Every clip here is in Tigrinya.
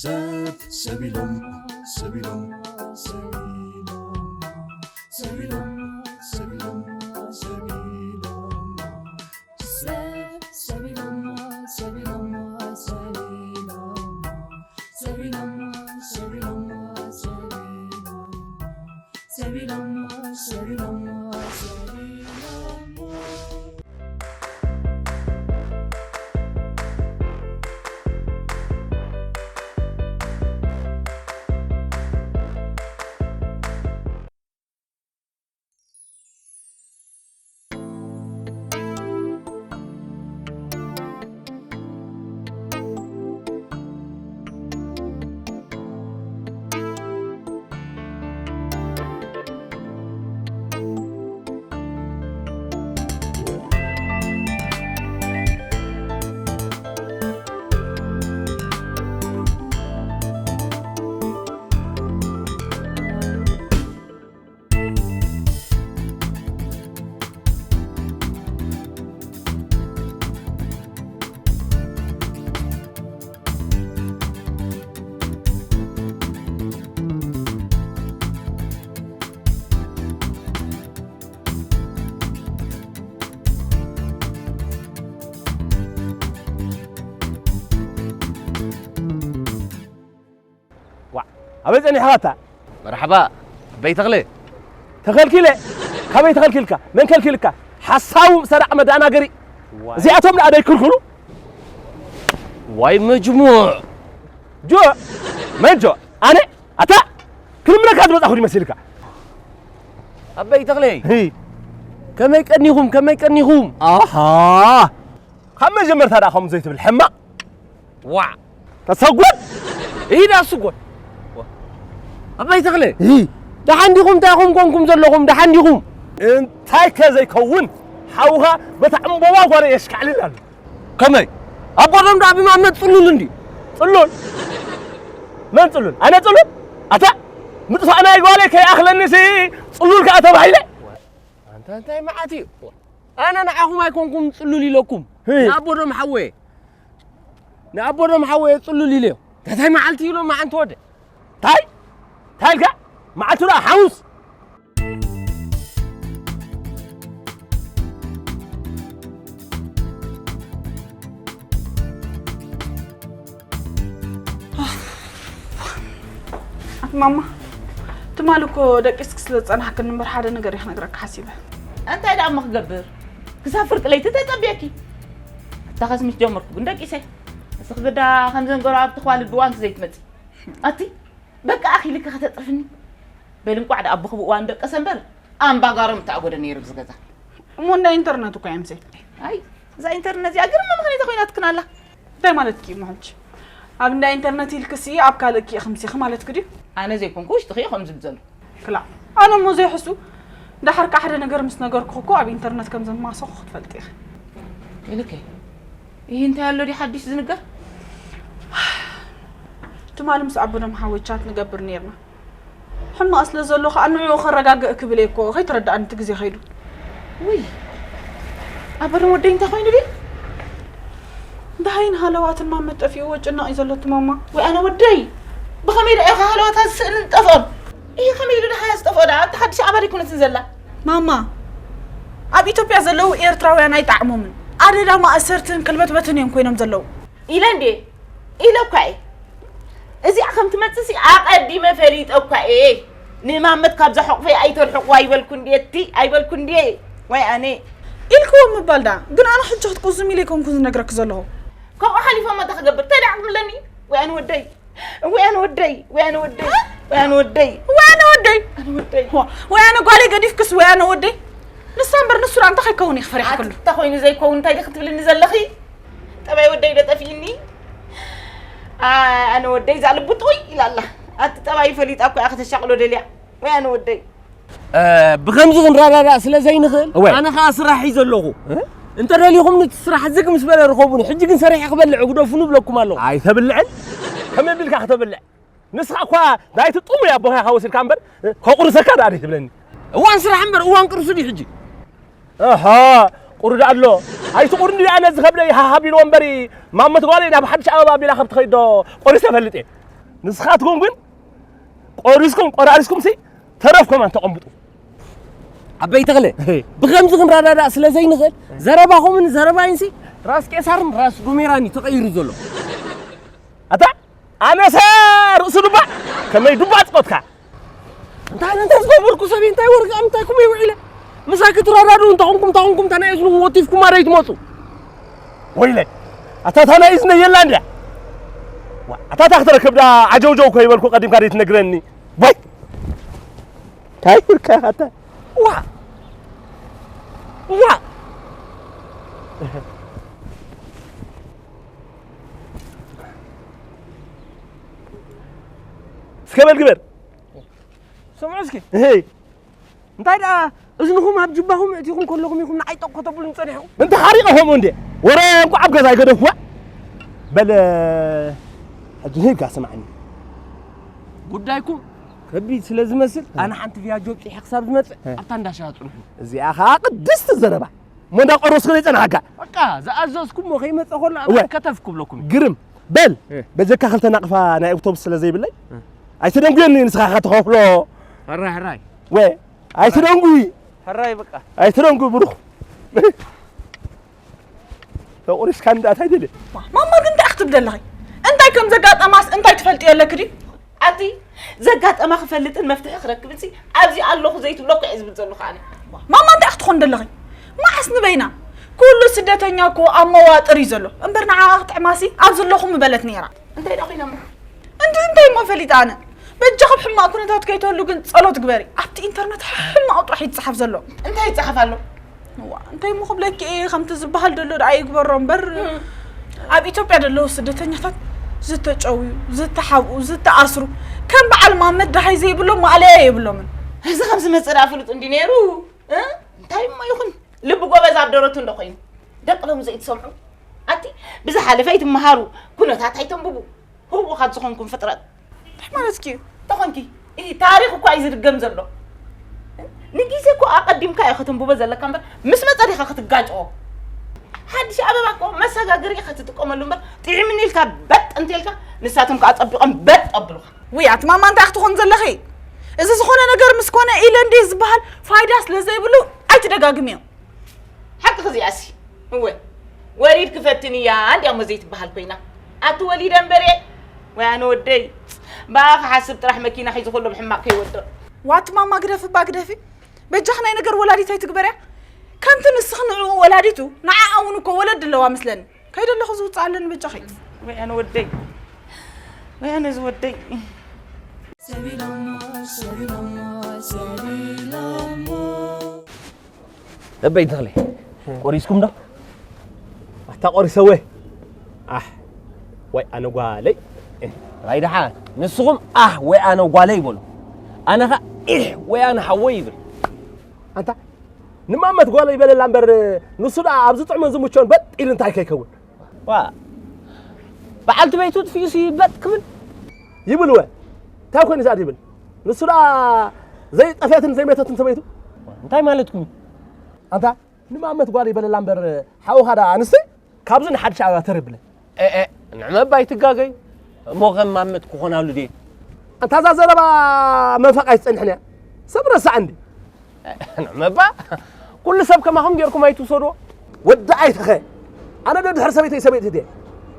ሰብ ሰብ ኢሎም ሰብ ኢሎም ሰብ ኢሎም ሰብ ኢሎም ሰብ ኢሎም ሰብ ኢሎም ሰብ ኢሎም ሰብ ኢሎም ሰብ ኢሎም ሰብ ኢሎም ሰብ ኢሎም ሰብ ኢሎም ሰብ ኢሎም ሰብ ኢሎም ዋዕ፣ ኣበይ ጸኒሕኻ ኣታ? መርሓባ፣ ኣበይ ተኽለ? ተኸልኪለ? ካበይ ተኸልኪልካ? መን ከልኪልካ? ሓሳዊ ሰራቕ መዳናገሪ። ዋይ። እዚኣቶም ደኣ ደይክልክሉ? ዋይ መጅሙዕ። ጆ፣ መን ጆ? ኣነ? ኣታ? ክልምነካ ዝመጻኹ ይመስልካ? ኣበይ ተኽለ? ህይ። ከመይ ቀኒኹም? ከመይ ቀኒኹም? ኣሃ። ካብ መጀመርታ ደኣ ከምኡ ዘይትብል ሕማቕ። ዋዕ። ተሰጎድ። ኢዳ ስጎድ። ኣባይ ተኽለ። እ። ደሓን ዲኹም? እንታይ ኢኹም ኮንኩም ዘለኹም? ደሓን ዲኹም? እንታይ ከ ዘይከውን? ሓውኻ በታ ዕምበባ ጓለ የሽካዕልል ኣሎ። ከመይ? ኣቦ ደም ደኣ ብማመት ጽሉል እንዲ። ጽሉል? መን ጽሉል? ኣነ ጽሉል? ኣታ ምጥፋእ ናይ ጓለይ ከይኣኽለኒሲ ጽሉል ከኣ ተባሂለ? ኣንታ እንታይ መዓት እዩ? ኣነ ንዓኹም ኣይኮንኩም ጽሉል ኢለኩም። ህይ። ንኣቦ ደም ሓወየ። ንኣቦ ደም ሓወየ ጽሉል ኢለዮ። እንታይ መዓልቲ ኢሎ መዓንተ ወደ? ታይ? ታይ ኢልካ? መዓልቲ ደኣ ሓሙስ። ኣቲ ማማ፣ ትማሊ እኮ ደቂስኪ ስለ ዝጸናሕክኒ እምበር ሓደ ነገር እየ ክነግረኪ ሓሲበ። እንታይ ደኣ እሞ ክገብር? ክሳብ ፍርቂ ለይቲ ተጸብየኪ። ኣታ ከስሚስ ጀመርኩ ግን ደቂሰ። እስኺ ግዳ ከም ዘንገሮ ኣብቲ ኳልድ እዋንኪ ዘይትመጺ። ኣቲ በቃ ኣኺልኪ ከተጥርፍኒ። በል እንቋዕ ደኣ ብኽቡእ እዋን ደቀሰ እምበር ኣምባጓሮ ምተኣጎደ ነይሩ ኣብዚ ገዛ። እሞ እንዳ ኢንተርነት እኮ እያ ምሴ። ኣይ፣ እዛ ኢንተርነት እዚኣ ግርም ምኽንያት ኮይናትክን ኣላ። እንታይ ማለትኪ እዩ እሞ ሕጂ? ኣብ እንዳ ኢንተርነት ኢልክሲ ኣብ ካልእ ኪ ኢኺ ምሲኺ ማለትኪ ድዩ? ኣነ ዘይኮንኩ ውሽጥኺ እዩ ከም ዝብል ዘሎ። ክላእ፣ ኣነ እሞ ዘይሕሱ፣ ደሓር ከኣ ሓደ ነገር ምስ ነገርኩኺ እኮ ኣብ ኢንተርነት ከም ዘማሰኹ ክትፈልጢ ኢኺ። ኢልከ? ይህ እንታይ ኣሎ ድዩ ሓድሽ ዝንገር? ትማሊ ምስ ኣቦ ደም ሓወይ ቻት ንገብር ነይርና። ሕማቕ ስለ ዘሎ ከኣ ንዕኡ ከረጋግእ ክብል እየ እኮ፣ ከይተረድኣኒ እቲ ግዜ ከይዱ። ውይ፣ ኣበረ ወደይ እንታይ ኮይኑ ድዩ? ደሃይን ሃለዋትን ማመት ጠፊእዎ ጭነቕ እዩ ዘሎ እቲ ማማ። ወይ ኣነ ወደይ፣ ብኸመይ ደኣ ኢኻ ሃለዋታ ዝስእልን ዝጠፍኦን? ይሄ ከመይ ኢሉ ደሃያ ዝጠፍኦ ደኣ? ኣብቲ ሓድሽ ኣባል ኣይኮነትን ዘላ። ማማ፣ ኣብ ኢትዮጵያ ዘለዉ ኤርትራውያን ኣይጠዓሞምን። ኣደዳ ማእሰርትን ከልበትበትን እዮም ኮይኖም ዘለዉ። ኢለ እንዴ? ኢለ እኳ እየ። እዚኣ ከም ትመጽእሲ ኣቐዲመ ፈሊጠ እኳ እየ። ንማመት ካብዛ ሕቑፈይ ኣይተርሕቑዋ ኣይበልኩ እንድየ፣ እቲ ኣይበልኩ እንድየ። ወይ ኣነ። ኢልክዎ ምባል ደኣ፣ ግን ኣነ ሕጂ ክትቁዝም ኢለ ኣይኮንኩን ዝነግረኪ ዘለኹ። ከምኡ ሓሊፎም እንታይ ክገብር? እንታይ ደኣ ዓቕሚ ኣለኒ? ወይ ኣነ ወደይ። ወይ ኣነ ወደይ፣ ወይ ኣነ ወደይ፣ ወይ ኣነ ወደይ። ወይ ኣነ ወደይ። ኣነ ወደይ። ዋ፣ ወይ ኣነ ጓለይ ገዲፍክስ ወይ ኣነ ወደይ። ንሳ እምበር ንሱ ደኣ እንታይ ከይከውን እዩ ክፈሪሓ ኣቲ ኩሉ? እንታይ ኮይኑ ዘይከውን እንታይ ዲኺ ትብልኒ ዘለኺ? ጠባይ ወደይ ዶ ጠፊእኒ? ኣ-፣ ኣነ ወደይ እዛ ልቡ ጥውይ ኢላ ኣላ። ኣቲ ጠባይ ፈሊጣ እኮ እያ ከተሻቕሎ ደልያ። ወይ ኣነ ወደይ። እ፣ ብኸምዚ ክንረዳዳእ ስለ ዘይንኽእል፣ እወ። ኣነ ኸኣ ስራሕ ሒዘ ኣለኹ። እ? እንተ ደሊኹም ነቲ ስራሕ ዝግ ምስ በለ ርኸቡኒ። ሕጂ ግን ሰሪሐ ክበልዕ ግደፉኒ እብለኩም ኣለኹ። ኣይተብልዕን? ከመይ ኣቢልካ ከተብልዕ? ንስኻ እኳ ናይቲ ጥሙይ ኣቦኻ ኢኻ ወሲድካ እምበር፣ እ፣ ከቑርሰካ ደኣ ደይ ትብለኒ። እዋን ስራሕ እምበር እዋን ቅርሱ ድዩ ሕጂ? ኣሃ፣ ቁሩዳ ኣሎ። ኣይትቑርኒ ኣነ ዝኸብደይ ሃሃብ ኢሉ ወንበሪ ማመት ጓለይ ናብ ሓድሽ ኣበባ ኣቢላ ካብ ትኸይድ ዶ ቆሪሰ እፈልጥ እየ። ንስኻትኩም ግን ቆሪስኩም ቆራሪስኩም ሲ ተረፍኩም ኣን ተቐምጡ። ዓበይ ተኽለ፣ ብኸምዚ ክንረዳዳእ ስለ ዘይንኽእል፣ ዘረባኹምን ዘረባይንሲ ራስ ቄሳርን ራስ ጎሜራን እዩ ተቐይሩ ዘሎ። ኣታ ኣነሰ ርእሱ ዱባ ከመይ ዱባ ጽቆትካ? እንታይ እንታይ ዝገበርኩ ሰብ እንታይ ወርቂ ኣምታኩም ይውዒለ? ምሳይ ክትረዳዱ እንተኾንኩም እንተኾንኩም ተናይስሉ ወቲፍኩም ኣረይ ትመጹ። ወይለ ኣታ ታናይ እዝነ የላ እንድያ። ዋ፣ ኣታ ታኽተረክብ ዳ ዓጀውጀው ኮ ይበልኩ ቀዲምካ ደይ ትነግረኒ። ወይ እንታይ ይብልካ ኢኻ ኣታ? ዋ ዋ እስከ በል ግበር። ስምዑ እስኪ። እሄ እንታይ ደኣ እዝንኹም ኣብ ጅባኹም እቲኹም ከለኹም ኢኹም ንዓይ ጠቕ ከተብሉኒ ጸኒሕኩም። እንተ ሓሪቐ ከምኡ እንዴ ወረ እንኳዕ ኣብ ገዛ ኣይገደፍኩዋ። በል ሕጂ ሂብካ ስማዕኒ። ጉዳይኩም ከቢድ ስለ ዝመስል ኣነ ሓንቲ ቪያጆ ኣብጺሐ ክሳብ ዝመጽእ ኣብታ እንዳሻ ጽንሑ። እዚኣ ኸኣ ቅድስቲ ዘረባ እሞ እንዳቆረስኩ ዘይጸናሓካ። በቃ ዝኣዘዝኩሞ ከይመጸ ከሎ እወ። ኣብ ከተፍ ክብለኩም እዩ። ግርም በል። በጀካ ክልተ ናቕፋ ናይ ኣውቶቡስ ስለ ዘይብለይ ኣይትደንጉየኒ ንስኻ ኸተኸፍሎ። ሕራይ ሕራይ። ወ ኣይትደንጉይ። ሕራይ በቃ። ኣይትደንጉይ ብሩኽ። ተቑሪስካ እንዳት ኣይደለ። ማማ ግን እንታይ ክትብል ኣለኺ? እንታይ ከም ዘጋጠማስ እንታይ ትፈልጥዮ ኣለኪ ድዩ? ኣቲ ዘጋጠማ ክፈልጥን መፍትሒ ክረክብን ሲ ኣብዚ ኣለኹ ዘይትብሎ እኮ እየ ዝብል ዘለኹ ኣነ። ማማ እንታይ ክትኾን ደለኺ? መዓስ ንበይና? ኩሉ ስደተኛ እኮ ኣብ መዋጥር እዩ ዘሎ። እምበር ንዓኣ ክጥዕማሲ ኣብ ዘለኹ ምበለት ነይራ። እንታይ ደኣ ኮይና እሞ? እንዲ እንታይ እሞ ፈሊጣ ኣነ? በጃኺ ኣብ ሕማቕ ኩነታት ከይትህሉ ግን ጸሎት ግበሪ። ኣብቲ ኢንተርነት ሕማቕ ጥራሕ እዩ ዝጸሓፍ ዘሎ። እንታይ ይጸሓፍ ኣሎ? እዋ፣ እንታይ እሞ ክብለኪ እየ፣ ከምቲ ዝበሃል ደሎ ደኣ ይግበሮ እምበር፣ ኣብ ኢትዮጵያ ደለዉ ስደተኛታት ዝተጨውዩ፣ ዝተሓብኡ፣ ዝተኣስሩ፣ ከም በዓል ማመት ደሃይ ዘይብሎም ማእለያ የብሎምን። እዚ ከም ዝመጽእ ደኣ ፍሉጥ እንዲ ነይሩ፣ እ? እንታይ እሞ ይኹን፣ ልቢ ጎበዝ ኣብ ደረቱ እንዶ ኮይኑ። ደቂ ሎሚ ዘይትሰምዑ? ኣቲ ብዝሓለፈ ኣይትመሃሩ፣ ኩነታት ኣይተንብቡ። ህውኻት ዝኾንኩም ፍጥረት። እንታይ ማለትኪ እዩ? ተኾንኪ፣ ኢ፣ ታሪኽ እኳ እዩ ዝድገም ዘሎ። ንጊዜ እኮ ኣቐዲምካ እዩ ከተንብቦ ዘለካ እምበር፣ ምስ መጸ ዲኻ ክትጋጭዎ? ሓድሽ ኣበባ እኮ መሰጋገሪ ኢኻ ትጥቀመሉ እምበር፣ ጥዒምኒ ኢልካ በጥ እንተልካ፣ ንሳቶም ከኣ ጸቢቖም በጥ ኣብሉኻ። ውይ፣ ኣቲ ማማ እንታይ ክትኾን ዘለኺ? እዚ ዝኾነ ነገር ምስ ኮነ ኢለ እንድየ ዝበሃል ፋይዳ ስለ ዘይብሉ ኣይትደጋግምዮ። ሓቅኺ እዚኣሲ። እወ፣ ወሊድ ክፈትን እያ እንድያ እሞ ዘይትበሃል ኮይና። ኣቲ ወሊደ እምበርየ፣ ወይ ኣነ ወደይ። ብኣ ክሓስብ ጥራሕ መኪና ሒዙ ከሎ ብሕማቕ ከይወድቕ። ዋቲ ማማ ግደፊ እባ ግደፊ። በጃኺ ናይ ነገር ወላዲት ኣይትግበርያ። ከምቲ ንስኺ ንዕኡ ወላዲቱ፣ ንዓኣ እውን እኮ ወለዲ ኣለዋ መስለኒ። ከይደ ኣለኹ ዝውፅእ ኣለኒ በጃኺ። ወይ ኣነ ወደይ። ወይ ኣነ ዝወደይ። ሰቢሎሞ፣ ሰቢሎሞ፣ ሰቢሎሞ። ለበይ ተኽለ፣ ቆሪስኩም ዶ? ኣታ ቆሪሰ ወይ? ኣሕ፣ ወይ ኣነ ጓለይ። ራይ ደሓን፣ ንስኹም ኣሕ ወይ ኣነ ጓለይ ይበሉ። ኣነ ኸኣ ኢሕ ወይ ኣነ ሓወይ ይብል። ኣንታ ንማመት ጓለይ ይበለላ እምበር፣ ንሱ ደኣ ኣብ ዝጥዕሞን ዝምቸኦን በጥ ኢሉ እንታይ ከይከውን? ዋ፣ በዓልቲ ቤቱ ጥፊኡሲ በጥ ክብል? ይብል ወ? እንታይ ኮይኑ ዝኣድ ይብል? ንሱ ደኣ ዘይጠፍአትን ዘይመተትን ሰበይቱ? እንታይ ማለትኩም እዩ? ኣንታ ንማመት ጓል ይበለላ እምበር፣ ሓውኻ ደኣ ኣንስቲ ካብዚ ንሓድሽ ኣበባ ተረብለ። ኤ፣ ኤ፣ ንዕመባ ኣይትጋገይ። እሞ ከም ማመት ክኾናሉ ድየ? ኣንታ እዛ ዘረባ መንፈቕ ኣይትጸንሕን እያ። ሰብ ረሳዕ እንዲ። ንዕመባ፣ ኩሉ ሰብ ከማኹም ጌርኩም ኣይትውሰድዎ። ወዲ ኣይትኸ። ኣነ ዶ ድሕሪ ሰበይተይ ሰበይቲ ድየ?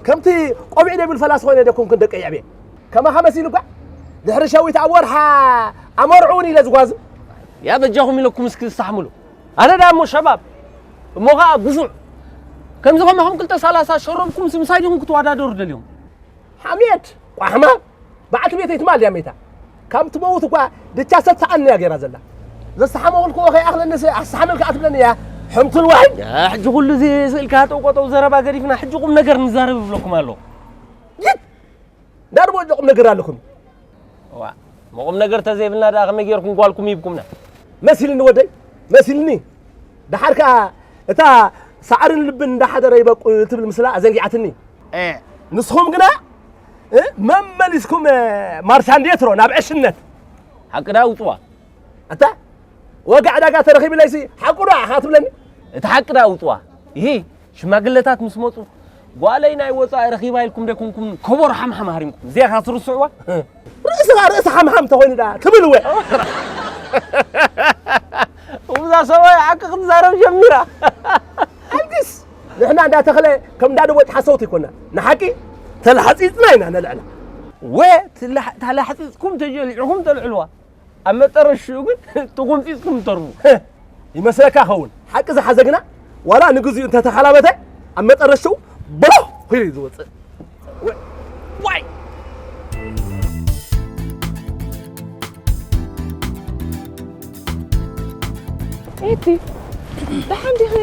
ከምቲ ቆቢዕ ደብል ፈላስ ኮይነ ዶ ኮንኩን ደቀይ ኣዕብየ? ከማኻ መሲሉ እኳ ድሕሪ ሸዊት ኣብ ወርሓ ኣመርዕውን ኢለ ዝጓዝ። ያ በጃኹም ኢለኩም እስኪ ዝሰሕምሉ። ኣነ ደኣ እሞ ሸባብ፣ እሞ ኸኣ ግፉዕ። ከምዚ ከማኹም ክልተ ሰላሳ ሸሮብኩም ሲ ምሳይ ዲኹም ክትወዳደሩ ደልዮም? ሓሜድ፣ ቋሕማ፣ በዓልቲ ቤተይ ትማል እያ ሜታ። ካብ ትመውት እኳ ድቻ ሰተኣኒ እያ ገይራ ዘላ። ዘሰሓመኹልክዎ ከይኣኽለኒ ሲ ኣሰሓመልካ ኣትብለኒ እያ። ሕምቱል ዋሕድ። ያ፣ ሕጂ ኩሉ እዚ ስእልካ ጠውቆጠው ዘረባ ገዲፍና፣ ሕጂ ቁም ነገር ንዛረብ ይብለኩም ኣለኹ። ይት! እንዳ ድቦ ቁም ነገር ኣለኩም። ዋ፣ መቑም ነገር ተዘይብልና ደኣ ከመይ ጌርኩም ጓልኩም ሂብኩምና? መሲልኒ ወደይ፣ መሲልኒ። ደሓር ከኣ እታ ሳዕርን ልብን እንዳሓደረ ይበቁ ትብል ምስላ ኣዘንጊዓትኒ። እ። ንስኹም ግና፣ እ፣ መመሊስኩም፣ እ፣ ማርሻንዴትሮ ናብ ዕሽነት። ሓቂ ደኣ ውጽዋ። ኣታ፣ ዋጋ ዕዳጋ ተረኺብለይሲ ሓቁ ደኣ ኢኻ ትብለኒ? እቲ ሓቂ ደኣ ኣውፅዋ። ይሂ ሽማግለታት ምስ መፁ ጓለይ ናይ ወፃኢ ረኺባ ኢልኩም ደይኮንኩም ከበሮ ሓምሓም ሃሪምኩም እዚኣ ካ ትርስዕዋ? ርእስኻ ርእሲ ሓምሓም ተኾይኑ ደኣ ትብል ወ እዛ ሰብኣይ ሓቂ ክትዛረብ ጀሚራ። ኣልግስ ንሕና እንዳ ተኽለ ከም እንዳ ደቦጭ ሓሰውቲ ይኮና ንሓቂ ተላሓፂፅና ኢና ነልዕላ። ወ ተላሓፂፅኩም ተጀሊዕኹም ተልዕልዋ ኣብ መጠረሽኡ ግን ትኹምፂፅኩም ተርፉ። ይመስለካ ኸውን ሓቂ ዝሓዘ ግና ዋላ ንግዚኡ እንተተሓላበተ ኣብ መጠረሽኡ ብሎ ኹሉ እዩ ዝወፅእ። ዋይ ኤቲ ደሓን ዲኺ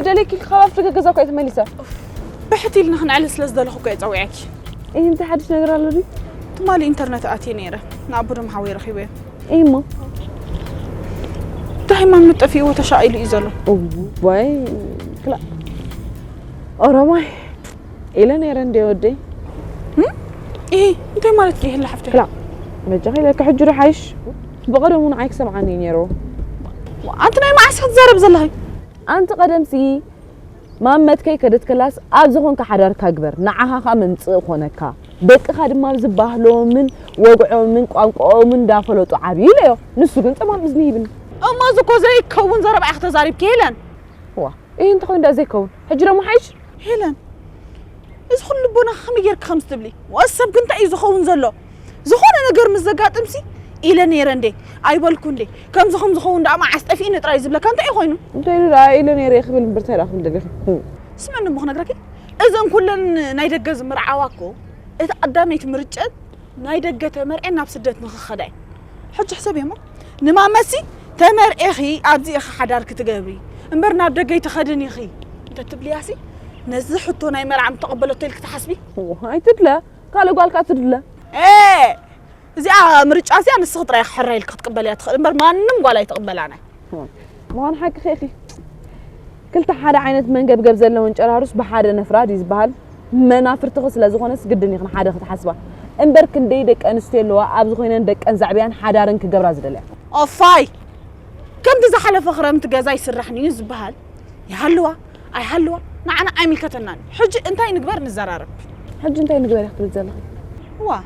ደለኪ ካብ ኣፍሪካ ገዛ እኳ ተመሊሰ ብሕት ኢልና ክንዕሊ ስለ ዝደለኹ እኮ እየ ፀዊዐኪ ይህ እንታይ ሓድሽ ነገር ኣሎ ድዩ ትማሊ ኢንተርነት ኣትየ ነይረ ንኣቦ ደም ሓወይ ረኺበዮ እሞ እንታይ ሃይማኖት ጠፊእዎ ተሻቒሉ እዩ ዘሎ ዋይ ክላ ኦሮማይ ኢለ ነይረ እንደ ወደይ ይሄ እንታይ ማለት እዩ ይህላ ሓፍተ ክላ መጃኺ ኢለካ ሕጂ ዶ ሓይሽ ብቐደሙ ንዓይ ክሰምዓኒ እዩ ነይሩ ኣንቲ ናይ መዓስ ክትዛረብ ዘለኺ ኣንቲ ቀደምሲ ማመት ከይከደት ከላስ ኣብ ዝኾንካ ሓዳርካ ግበር ንዓኻ ኸኣ መምጽእ ኾነካ ደቅኻ ድማ ኣብዚ ባህሎምን ወግዖምን ቋንቋኦምን እንዳፈለጡ ዓብዩ ኢለዮ ንሱ ግን ጸማም እዝኒ ሂብኒ እሞ እዚ እኮ ዘይከውን ዘረባ ኢኺ ተዛሪብኪ ሄለን ዋ ይህ እንተኾይኑ ዳ ዘይከውን ሕጂ ደሞ ሓይሽ ሄለን እዚ ኩሉ ልቦና ከመይ ጌርኪ ከምዚ ትብሊ ወስ ሰብ ግን እንታይ እዩ ዝኸውን ዘሎ ዝኾነ ነገር ምስ ዘጋጥምሲ ኢለ ነይረ እንዴ ኣይበልኩ እንዴ ከምዚ ከም ዝኸውን ደኣ መዓስ ጠፊእኒ ጥራይ ዝብለካ እንታይ እዩ ኮይኑ እንታይ ኢሉ ደኣ ኢለ ነይረ ክብል እምበር እንታይ ደኣ ክብል ደሊኹ ስምዕኒ እሞ ክነግረኪ እዘን ኩለን ናይ ደገ ዝምርዓዋ እኮ እቲ ቀዳመይቲ ምርጨን ናይ ደገ ተመርዔን ናብ ስደት ንኽኸዳ እዩ ሕጂ ሕሰብ እሞ ንማመሲ ተመርዒኺ ኣብዚ ኢኺ ሓዳር ክትገብሪ እምበር ናብ ደገ ኣይትኸድን ኢኺ እንተትብልያሲ ነዚ ሕቶ ናይ መርዓ ምተቐበለቶ ኢልኪ ትሓስቢ ኣይትድለ ካልእ ጓልካ ትድለ እዚኣ ምርጫ እዚኣ ንስኺ ጥራይ ሕራይ ኢልኪ ክትቅበልያ ትኽእል እምበር ማንም ጓል ኣይትቕበላን እያ ምዃን ሓቂ ኸኢኺ ክልተ ሓደ ዓይነት መንገብገብ ዘለወን ጨራሩስ ብሓደ ነፍራ ድዩ ዝበሃል መናፍርትኺ ስለ ዝኾነስ ግድን ኢኽን ሓደ ክትሓስባ እምበር ክንደይ ደቂ ኣንስትዮ ኣለዋ ኣብዚ ኮይነን ደቀን ዘዕብያን ሓዳረን ክገብራ ዝደልያ ኦፋይ ከምቲ ዝሓለፈ ክረምቲ ገዛ ኣይስራሕን እዩ ዝበሃል ይሃልዋ ኣይሃልዋ ንዓና ኣይምልከተናን እዩ ሕጂ እንታይ ንግበር ንዘራረብ ሕጂ እንታይ ንግበር እያ ክትብል ዘለኺ ዋ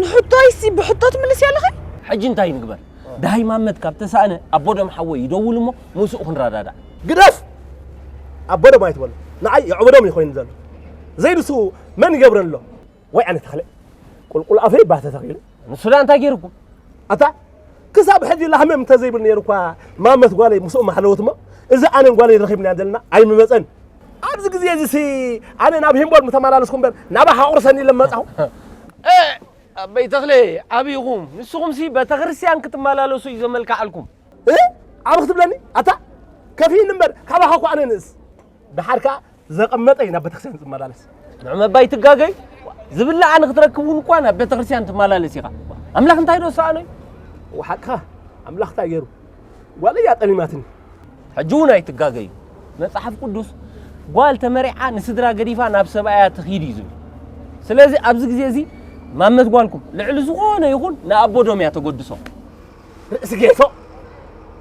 ንሕቶይሲ ብሕቶ ትምልስ ኣለኺ ሕጂ እንታይ ንግበር ደሃይ ማመት ካብ ተሳእነ ኣቦ ደም ሓወይ ይደውል እሞ ምስኡ ክንረዳዳእ ግደፍ ኣቦ ደም ኣይትበሎ ንዓይ የዕበዶም እዩ ኮይኑ ዘሎ ዘይንሱ መን ይገብረን ኣሎ ወይ ኣነ ተኽለ ቁልቁል ኣፈይ ባተ ተኺሉ ንሱ ዳ እንታይ ገይርኩም ኣታ ክሳብ ሕጂ ላህመም እንተዘይብል ነይሩ እኳ ማመት ጓለይ ምስኡ ማሕለወት እሞ እዚ ኣነን ጓለይ ረኺብና ዘለና ኣይምመፀን ኣብዚ ግዜ እዚ ሲ ኣነ ናብ ሂምቦል ምተመላለስኩ እምበር ናባኻ ቁርሰኒ ኢለ መፃኹ ኣበይ ተኽለ ዓብይኹም ንስኹምሲ ቤተክርስትያን ክትመላለሱ እዩ ዘመልክዓልኩም ዓብ ክትብለኒ ኣታ ከፊእኒ እምበር ካባኻ እኳ ኣነ ንእስ ደሓር ከዓ ዘቐመጠ እዩ ናብ ቤተክርስትያን ዝመላለስ ንዑ መባይ ትጋገዩ ዝብላዓ ንክትረክብ እውን እኳ ናብ ቤተክርስትያን ትመላለስ ኢኻ ኣምላኽ እንታይ ዶ ሰኣኖ እዩ ሓቅኻ ኣምላኽ እንታይ ገይሩ ጓለይ እያ ጠሊማትኒ ሕጂ እውን ኣይትጋገዩ መፅሓፍ ቅዱስ ጓል ተመሪዓ ንስድራ ገዲፋ ናብ ሰብኣያ ትኺድ እዩ ዝብል ስለዚ ኣብዚ ግዜ እዚ ማመት ጓልኩም ልዕሊ ዝኾነ ይኹን ንኣቦ ዶም እያ ተጎድሶ ርእሲ ጌሶ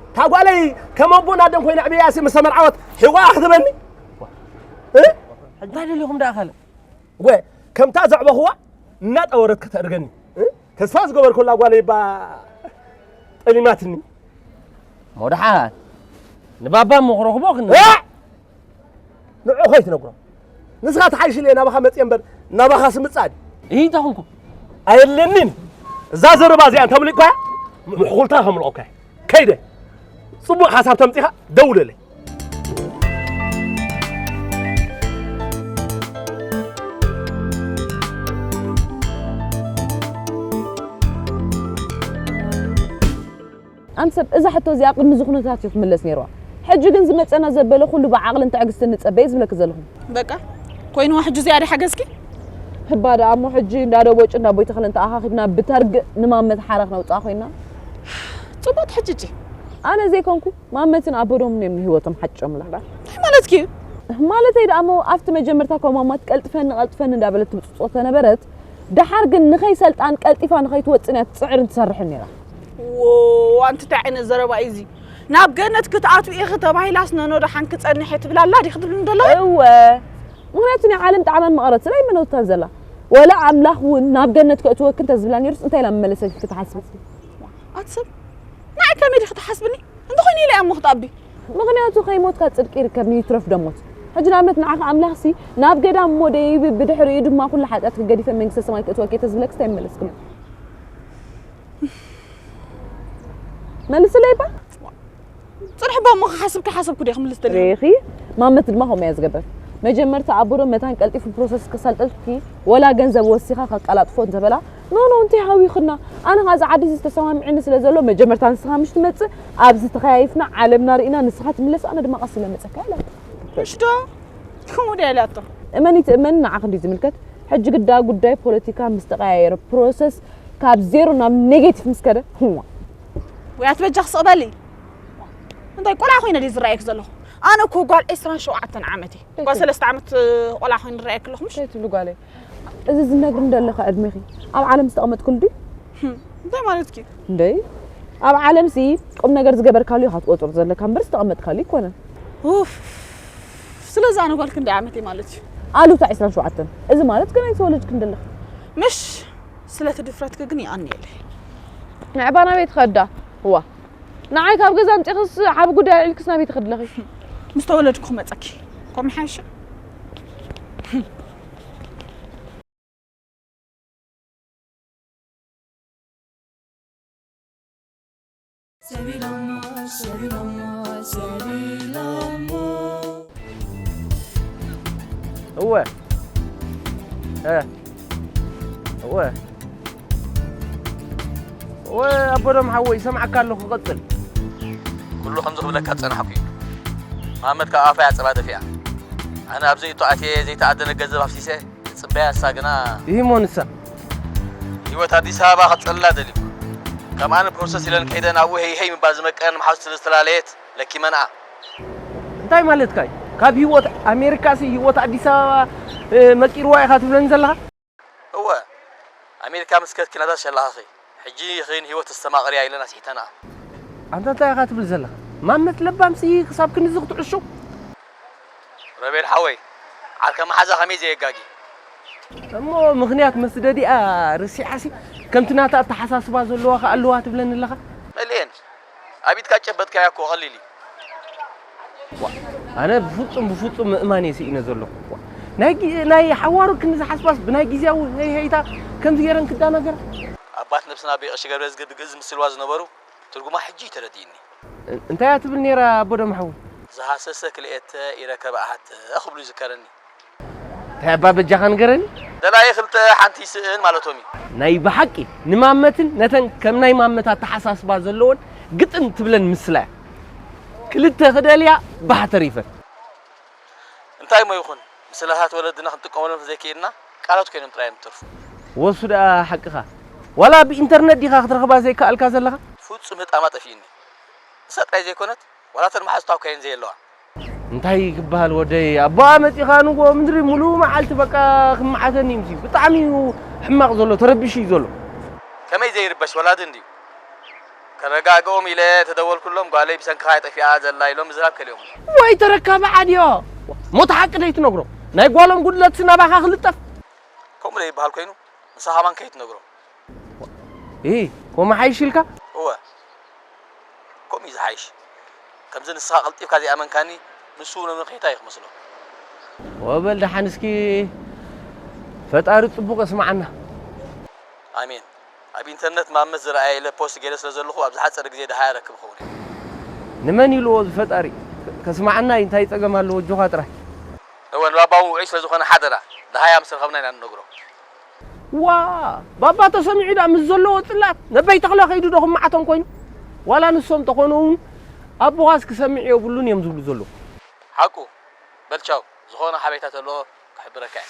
እታ ጓለይ ከም ኣቦን ኣደን ኮይነ ዕብያሲ ምስ ተመርዓወት ሕዋ ክትበኒ እንታይ ደሊኹም ደኣ ካልእ ወ ከምታ ዘዕበኽዋ እናጠወረት ከተእርገኒ ተስፋ ዝገበርኩላ ጓለይ ባ ጠሊማትኒ ሞድሓት ንባባ እሞ ክረኽቦ ክን ንዑ ኸይትነግሮ ንስኻ ተሓይሽለ ናባኻ መፅየ እምበር ናባኻ ስምፃእ ድዩ እንታይ ኾንኩ ኣየለኒን እዛ ዘረባ እዚኣ እንተምልእኳያ ምሕኹልታ ከምልኦካ ከይደ ፅቡቕ ሓሳብ ተምፂኻ ደውለለይ ኣንተ ሰብ እዛ ሕቶ እዚኣ ቅድሚ እዚ ኩነታት እዩ ክምለስ ነይርዋ ሕጂ ግን ዝመፀና ዘበለ ኩሉ ብዓቕልን ትዕግስትን ንፀበ እየ ዝብለኪ ዘለኹ በቃ ኮይንዋ ሕጂ እዚኣ ዲ ሓገዝኪ ህባ ደኣ እሞ ሕጂ እንዳደቦጭ እንዳቦይ ተኽለ እንተኣኻኺብና ብተርግእ ንማመት ሓራ ክነውፅኣ ኮይና ፅቡቅ ሕጅጂ ኣነ ዘይኮንኩ ማመትን ኣቦዶምን እዮም ንህይወቶም ሓጭምላ እንታይ ማለትኪ እዩ ማለተይ ደኣ እሞ ኣብቲ መጀመርታ ኮማማት ቀልጥፈኒ ቀልጥፈኒ እንዳበለት ትብፅፆ ተነበረት ደሓር ግን ንኸይሰልጣን ቀልጢፋ ንኸይትወፅን እያ ትፅዕርን ትሰርሕን ነይራ ኣንቲ እንታይ ዓይነት ዘረባ እዩ እዚ ናብ ገነት ክትኣትዊ ኢኺ ተባሂላስ ነኖ ደሓን ክጸንሕ እየ ትብል ኣላ ዲኺ ትብልኒ ዘለኺ? እወ። ምኽንያቱ ናይ ዓለም ጣዕማን መቐረት ስለ ኣይመነውታን ዘላ። ወላ ኣምላኽ እውን ናብ ገነት ከእትወክን እንተዝብላ ነይሩስ እንታይ ኢላ ምመለሰልኪ ክትሓስቢ? ኣቲ ሰብ፣ ንዓይ ከመይ ዲኺ ትሓስብኒ? እንተኾይኑ ኢለ እየ እሞ ክትኣቢ። ምኽንያቱ ከይሞትካ ጽድቂ ይርከብ ይትረፍ ደሞት። ሕጂ ንኣብነት ንዓኻ ኣምላኽሲ ናብ ገዳም እሞ ደይቢ ብድሕሪኡ ድማ ኩሉ ሓጢኣትኪ ገዲፈ መንግስተ ሰማይ ከእትወኪ እየ ተዝብለክስ እንታይ ምመለስክሉ? መልስለይ እባ። ጽንሕ እባ እሞ ክሓስብ ከይሓሰብኩ ድየ ክምልስ ደልየ? ርኢኺ? ማመት ድማ ከምኡ እያ ዝገብር። መጀመርታ ኣቦ ዶ መታን ቀልጢፉ ፕሮሰስ ከሳልጠልኪ ወላ ገንዘብ ወሲኻ ከቀላጥፎ እንተበላ፣ ኖ ኖ እንታይ ሃዊኽና? ኣነ ኸኣ እዚ ዓዲ እዚ ዝተሰማምዐኒ ስለ ዘሎ መጀመርታ ንስኻ ምሽ ትመጽእ፣ ኣብዚ ተኸያይፍና ዓለምና ርኢና ንስኻ ትምለስ ኣነ ድማ ቀስ ኢለ መጸካ ኢላ። ምሽ ዶ? ከምኡ ድያ ኢላቶ? እመኒ ትእመኒ ንዓኺ እንድዩ ዝምልከት። ሕጂ ግዳ ጉዳይ ፖለቲካ ምስ ተቐያየረ ፕሮሰስ ካብ ዜሮ ናብ ኔጌቲቭ ምስ ከደ፣ ህዋ። ወይ ኣትበጃ ክስቕ በሊ። እንታይ ቆልዓ ኮይነ ድየ ዝረኣየኪ ዘለኹ? ኣነ እኮ ጓል ዕስራን ሸውዓተን ዓመት እየ። ጓል ሰለስተ ዓመት ቆልዓ ኮይነ ዝረኣየኪ ኣለኹ ምሽ? እንታይ ትብሊ ጓለይ? እዚ ዝነግሪ እንደለኻ ዕድሜኺ ኣብ ዓለም ዝተቐመጥኩሉ ድዩ? ህም፣ እንታይ ማለትኪ? እንደይ ኣብ ዓለምሲ ቁም ነገር ዝገበርካሉ ኢኻ ትቆጽር ዘለካ እምበር ዝተቐመጥካሉ ኣይኮነን። ኡፍ፣ ስለዚ ኣነ ጓል ክንደይ ዓመት እየ ማለት እዩ? ኣሉታ ዕስራን ሸውዓተን። እዚ ማለት ገና ኣይተወለድክን ዘለኺ። ምሽ፣ ስለቲ ድፍረትኪ ግን የቐንየለይ። ንዕባ ናበይ ትኸዳ? እዋ። ንዓይ ካብ ገዛ ኣምጺኽስ ዓቢ ጉዳይ ኣልዒልክስ ናበይ ትኸዲ ኣለኺ? ምስ ተወለድኩ ክመጸኪ። ከምኡ ይሓይሽ። ሰቢሎሞ፣ ሰቢሎሞ፣ ሰቢሎሞ። እወ። እ። እወ። እወ፣ ኣቦዶም ሓወይ፣ ይሰምዓካ ኣለኹ፣ ቀጽል። ኩሉ ከምዚ ክብለካ ዝጸናሕኩ እዩ። መሃመድ ካብ ኣፋይ ኣጸባደፊኣ። ኣነ ኣብ ዘይእቶ ኣትየ ዘይተኣደነ ገንዘብ ኣፍሲሰ፣ ዝጽበያ እሳ ግና። ይህሞ ንሳ። ህይወት ኣዲስ ኣበባ ክጸልላ ደልዩ። ከም ኣነ ፕሮሰስ ኢለን ከይደን ኣብኡ ሄይ ሄይ ምባል ዝመቀረን መሓዙት ስለ ዝተፈላለየት ለኪመንኣ። እንታይ ማለትካ እዩ? ካብ ህይወት ኣሜሪካሲ ህይወት ኣዲስ ኣበባ፣ እ፣ መቂርዋ ኢኻ ትብለኒ ዘለኻ? እወ፣ ኣሜሪካ ምስ ከድኪ ናታ ሸላኻኺ። ሕጂ ኺን ህይወት ተስተማቕርያ ኢለን ኣስሒተንኣ። ኣንታ እንታይ ኢኻ ትብል ዘለኻ? ማመት ለባምሲ ክሳብ ክንዚ ክትዕሹ? ሮቤል ሓወይ፣ ዓርከ መሓዛ ከመይ ዘየጋጊ? እሞ ምኽንያት መስደዲኣ ርሲዓሲ ከምቲ ናታ ኣተሓሳስባ ዘለዋ ከ ኣለዋ ትብለኒ ኣለኻ? መሊኤን። ኣብ ኢድካ ጨበጥካያ እኮ ቀሊል እዩ። ዋ፣ ኣነ ብፍጹም፣ ብፍጹም ምእማን እየ ስኢነ ዘለኹ። ዋ፣ ናይ ጊ-፣ ናይ ሓዋሩ ክንዲ ዝሓስባስ ብናይ ግዜያዊ ሄይ ሄይታ ከምዚ ገይረን ክዳናገራ? ኣባት ነብስና ብቐሺ ገብረዝጊ ብግእዝ ምስልዋ ዝነበሩ ትርጉማ ሕጂ እዩ ተረዲእኒ። እን-፣ እንታይ እያ ትብል ነይራ ኣቦ ደምሓዊ? ዝሃሰሰ ክልኤተ ይረከብ ኣሃተ ክብሉ ይዝከረኒ። እንታይ እባ በጃኻ ንገረኒ? ደላዪ ክልተ ሓንቲ ይስእን ማለቶም እዩ። ናይ ብሓቂ ንማመትን ነተን ከም ናይ ማመት ኣተሓሳስባ ዘለወን ግጥም ትብለን ምስላ እያ። ክልተ ክደልያ ባህ ተሪፈን። እንታይ እሞ ይኹን፣ ምስላታት ወለድና ክንጥቀመሎም ዘይክኢልና ቃላት ኮይኖም ጥራይ እዮም ዝተርፉ። ወሱ ደኣ ሓቅኻ። ዋላ ብኢንተርነት ዲኻ ክትረኽባ ዘይከኣልካ ዘለኻ? ፍጹም ህጣማ ጠፊእኒ። ንሳ ጥራይ ዘይኮነት፣ ዋላ እተን መሓዙታ እኳ እየን ዘየለዋ። እንታይ ክበሃል ወደይ፣ ኣቦኣ መጺኻ ንግሆ ምድሪ ሙሉእ መዓልቲ በቃ ክመዓተኒ እዩ ምስዩ። ብጣዕሚ እዩ ሕማቕ ዘሎ፣ ተረቢሹ እዩ ዘሎ። ከመይ ዘይርበሽ ወላዲ እንድዩ። ከረጋግኦም ኢለ ተደወልኩሎም፣ ጓለይ ብሰንክኻ እያ ጠፊኣ ዘላ ኢሎም ምዝራብ ከሊኦምኒ። ወይ ተረካቢ ዓድዮ። ሞት ሓቂ ደይትነግሮ። ናይ ጓሎም ጉድለትሲ ናባኻ ክልጠፍ። ከምኡ ዶ ይበሃል ኮይኑ? ንስኻ ከማን ከይትነግሮ። እ፣ ከምኡ ሓይሽ ኢልካ? እወ። ከምኡ እዩ ዝሓይሽ። ከምዚ ንስኻ ቀልጢፍካ ዘይኣመንካኒ፣ ንሱ እውን መመኽየታ እዩ ክመስሎ። ወበል ደሓን እስኪ ፈጣሪ ጽቡቕ የስምዓና። ኣሜን። ኣብ ኢንተርነት ማመት ዝረኣየ ኢለ ፖስት ገይረ ስለ ዘለኹ ኣብ ዝሓጸረ ግዜ ደሃያ ረክብ ክኸውን እየ። ንመን ኢልዎ እዚ ፈጣሪ? ከስምዓና እዩ፣ እንታይ ጸገም ኣለዎ? ኣጆኻ ጥራይ። እወ፣ ንባባ እውን ውዑይ ስለ ዝኾነ ሓደራ፣ ደሃያ ምስ ረኸብና ኢና ንነግሮ። ዋ፣ ባባ ተሰሚዑ ደኣ ምስ ዘለዎ ጽላት፣ ነበይ ተኽለ ከይዱ ዶ ክመዓቶም ኮይኑ? ዋላ ንሶም ተኾኑ እውን ኣቦኻስ ክሰምዕ የብሉን እዮም ዝብሉ ዘለዉ። ሓቁ። በል ቻው፣ ዝኾነ ሓበሬታ ተሎ ክሕብረካ እየ።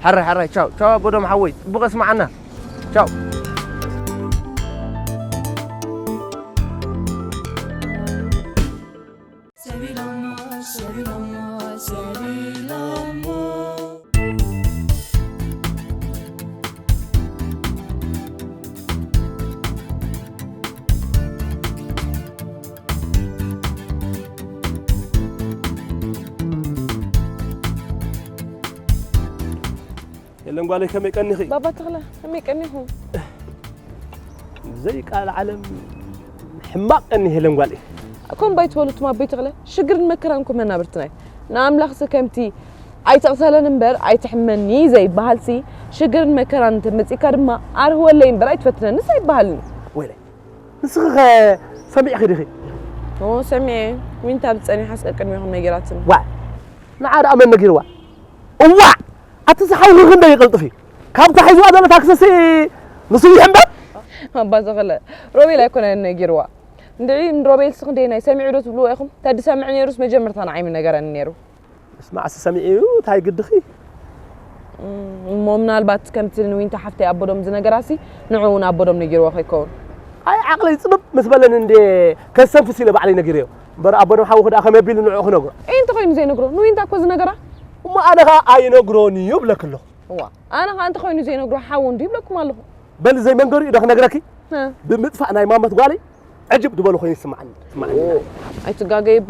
ሓራይ፣ ሓራይ፣ ቻው፣ ቻው ኣቦዶም ሓወይ፣ ጽቡቕ ኣስምዓና። ቻው። ሰቢሎሞ፣ ሰቢሎሞ፣ ሰቢሎሞ። የለን ጓለይ፣ ከመይ ቀኒኺ? ባባ ተኽለ ከመይ ቀኒኹም? ብዘይ ቃል ዓለም ሕማቕ ቀኒ ሄለን ጓለይ። ከምኡ ኣይትበሉ እቱም ኣቦይ ተኽለ፣ ሽግርን መከራን እኮ መናብርትና እዩ። ንኣምላኽሲ ከምቲ ኣይትቕተለኒ እምበር ኣይትሕመኒ ዘይበሃልሲ፣ ሽግርን መከራን እንተመጺእካ ድማ ኣርህወለይ እምበር ኣይትፈትነንስ ኣይበሃልን። ወይለይ፣ ንስኺ ኸ ሰሚዕኺ ዲኺ? ኦ ሰሚዐ፣ ዊንታ ብጸኒሓስ ቀቅድሜኹም ነጊራትኒ። ዋ፣ ንዓ ደኣ መን ነጊርዋ? እዋዕ! ኣቲ ዝሓውኺ ክንደይ ይቕልጥፍ እዩ። ካብ ተሒዝዋ ዘሎ ታክሲሲ ንሱ ይሕምበብ። ኣባ ተኽለ፣ ሮቤል ኣይኮነን ነጊርዋ። እንድዒ ንሮቤልሲ ክንደይ ናይ ሰሚዑ ዶ ትብልዎ ኢኹም? ተድሰምዕ ነይሩስ መጀመርታ ንዓይ ምነገረኒ ነይሩ። ምስማዕሲ ሰሚዑ እዩ፣ እንታይ ግድኺ? እም፣ እሞ ምናልባት ከምቲ ንዊንታ ሓፍተይ ኣቦዶም ዝነገራሲ ንዑ እውን ኣቦዶም ነጊርዎ ከይከውን። ኣይ ዓቕለይ ጽብብ ምስ በለኒ እንዴ ከሰንፍስ ኢለ ባዕለይ ነጊረዮ። እምበር ኣቦዶም ሓውኺ ደኣ ከመይ ኣቢሉ ንዕኡ ክነግሮ? እይ እንተኾይኑ ዘይነግሮ፣ ንዊንታ እኮ ዝነገራ። እሞ ኣነ ኸኣ ኣይነግሮን እዩ እብለኪ ኣለኹ። እዋ፣ ኣነ ኸኣ እንተኾይኑ ዘይነግሮ ሓዉ እንድዩ ይብለኩም ኣለኹ። በሊ ዘይመንገሪኡ ዶ ክነግረኪ? እ። ብምጥፋእ ናይ ማመት ጓለይ ዕጅብ ዝበሉ ኮይኑ ይስምዓኒ፣ ይስምዓኒ። ኦ፣ ኣይትጋገይ እባ።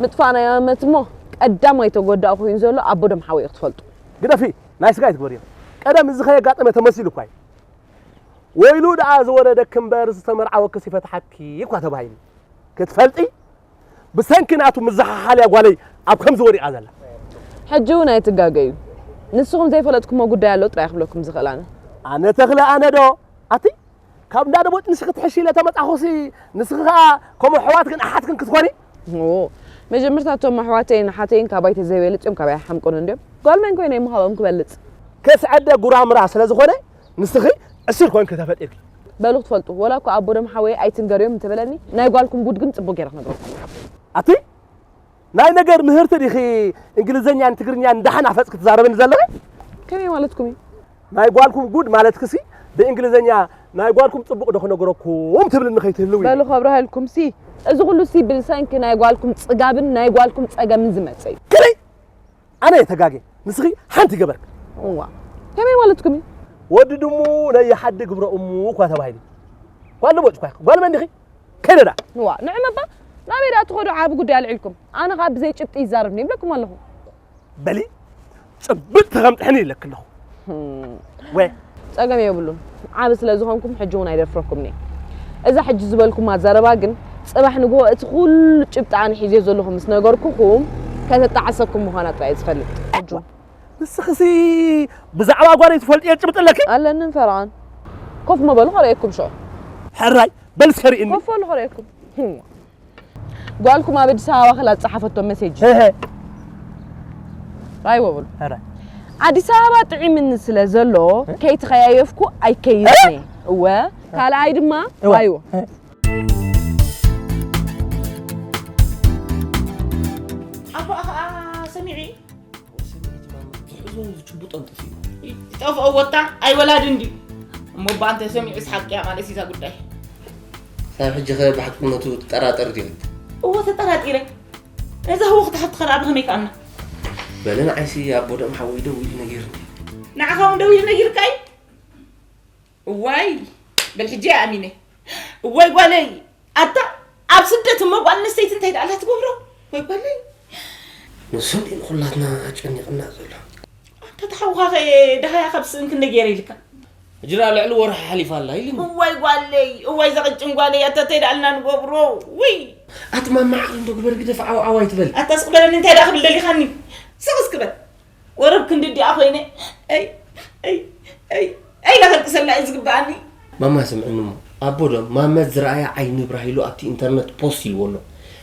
ምጥፋእ ናይ ኣመት እሞ ቀዳማይ ተጎዳኢ ኮይኑ ዘሎ ኣቦዶም ሓወይ ክትፈልጡ። ግደፊ፣ ናይ ስጋ ኣይትግበርዮ። ቀደም እዚ ከየጋጠመ ተመሲሉ እኳ እዩ። ወይሉ ደኣ ዝወረደኪ እምበር ዝተመርዓወኪስ ይፈትሓኪ እኳ ተባሂሉ። ክትፈልጢ ብሰንኪ ናቱ ምዝሓሓል እያ ጓለይ ኣብ ከምዚ ወዲቓ ዘላ። ሕጂ እውን ኣይትጋገዩ። ንስኹም ዘይፈለጥኩሞ ጉዳይ ኣሎ ጥራይ ክብለኩም ዝኽእል ኣነ። ኣነ ተኽለ ኣነ ዶ? ኣቲ ካብ እንዳ ደቦጭ ንስኺ ትሕሺ ኢለ ተመጻኹሲ ንስኺ ኸኣ ከምኡ ኣሕዋትክን ኣሓትክን ክትኮኒ? ኦ፣ መጀመርታ እቶም ኣሕዋተይን ኣሓተይን ካባይ ተዘይበልጽ እዮም ካባይ ኣይሓምቁን እንድዮም። ጓል መን ኮይነ ይምሃቦም ክበልጽ? ከስዐደ ጉራምራ ስለ ዝኾነ ንስኺ ዕሱር ኮንኪ ተፈጢርኪ። በሉ ክትፈልጡ፣ ወላ እኳ ኣቦዶም ሓወየ ኣይትንገርዮም እንተበለኒ ናይ ጓልኩም ጉድ ግን ጽቡቕ ገይረ ክነግረኩም። ኣቲ ናይ ነገር ምህርቲ ዲኺ እንግሊዘኛን ትግርኛን ደሓን ኣፈጽ ክትዛረብኒ ዘለኺ? ከመይ ማለትኩም እዩ? ናይ ጓልኩም ጉድ ማለትክሲ ብእንግሊዘኛ ናይ ጓልኩም ጽቡቕ ዶ ክነግረኩም ትብልኒ ከይትህልዊ። በሉ ከብርሃልኩምሲ እዚ ኩሉሲ ብልሰንኪ ናይ ጓልኩም ጽጋብን ናይ ጓልኩም ጸገምን ዝመጸ እዩ። ከመይ? ኣነ እየ ተጋግየ፣ ንስኺ ሓንቲ ይገበርክ። እዋ፣ ከመይ ማለትኩም እዩ? ወዲ ድሙ ነየሓዲ ግብረ እሙ እኳ ተባሂሉ። ጓል ደቦጭ እኳ ኢኺ። ጓል መን ዲኺ? ከይደ ደኣ። እዋ፣ ንዕም እባ ናበይ ደኣ ትኸዱ ዓቢ ጉዳይ ኣልዒልኩም? ኣነ ኸኣ ብዘይ ጭብጢ ይዛረብኒ ይብለኩም ኣለኹ። በሊ ጭብጥ ተቐምጥሕኒ ኢለኪ ኣለኹ። ወ ጸገም የብሉን። ዓቢ ስለ ዝኾንኩም ሕጂ እውን ኣይደፍረኩምን እየ። እዛ ሕጂ ዝበልኩማ ዘረባ ግን ጽባሕ ንግሆ እቲ ኩሉ ጭብጢ ኣነ ሒዘዮ ዘለኹ ምስ ነገርኩኹም ከተጣዕሰኩም ምዃና ጥራይ እየ ዝፈልጥ። ሕጂ እውን። ንስኽሲ ብዛዕባ ጓለይ ትፈልጥዮ ጭብጢ ኣለኪ? ኣለንን ፈርዖን። ኮፍ ምበሉ ከርእየኩም ሽዑ። ሕራይ በል እስከ ርእኒ። ኮፍ በሉ ከርእየኩም። ጓልኩም ኣብ ኣዲስ ኣበባ ከላ ዝጸሓፈቶ መሴጅ። ራይዎ በሉ። ሕራይ። ኣዲስ ኣበባ ጥዒምኒ ስለ ዘሎ ከይተኸያየፍኩ ኣይከይድን እየ። እወ። ካልኣይ ድማ እወ። ራይዎ። ኣቦኣ ኸኣ ሰሚዒ? ዝሕዞን ዝጭብጦን ጠፊኡ። ይጠፍኦ ወታ ኣይወላድን ድዩ? እሞ እባ እንተ ሰሚዑስ ሓቂ እያ ማለት እዩ እዛ ጉዳይ። ክሳብ ሕጂ ኸ ብሓቅነቱ ትጠራጠሪ ዲኺ? እወ ተጠራጢረ። ነዛ ህወኽቲ ሓፍትኻ ደኣ ብኸመይ ከኣና? በለ ንዓይሲ ኣቦ ደም ሓወይ ደዊሉ ነጊሩኒ። ንዓኻ እውን ደዊሉ ነጊርካ እዩ? እዋይ በል ሕጂ እየ ኣሚነ። እዋይ ጓለይ ኣታ ኣብ ስደት እሞ ጓል ኣንስተይቲ እንታይ ደኣ ኣላ ትገብሮ? ወይ ጓለይ። ንሱ እንዲ ንኹላትና ኣጨኒቕና ዘሎ። ኣንታ ተሓውኻኸ ደሃያ ካብ ስእን ክንደ ገይረ ኢልካ? ሕጂ ደኣ ልዕሊ ወርሒ ሓሊፋ ኣላ ኢልኒ። እዋይ ጓለይ፣ እዋይ ዘቕጭን ጓለይ ኣታ እንታይ ደኣ ኣልና ንገብሮ? ውይ። ኣቲ ማማ ዓቕሊ እንዶ ግበር ግደፍ ዓው ዓው ኣይትበል። ኣታ ስቕ በለኒ እንታይ ደኣ ክብል ደሊኻኒ? ስቕ እስኪ በል። ወረብ ክንዲ ዲኣ ኮይነ ኣይ ኣይ ኣይ ኣይ ኢለ ከልቅሰላ እዩ ዝግብኣኒ። ማማ ስምዕኒ እሞ ኣቦ ዶ ማመት ዝረኣያ ዓይኒ ብራሂሉ ኣብቲ ኢንተርነት ፖስት ኢልዎ ኣሎ።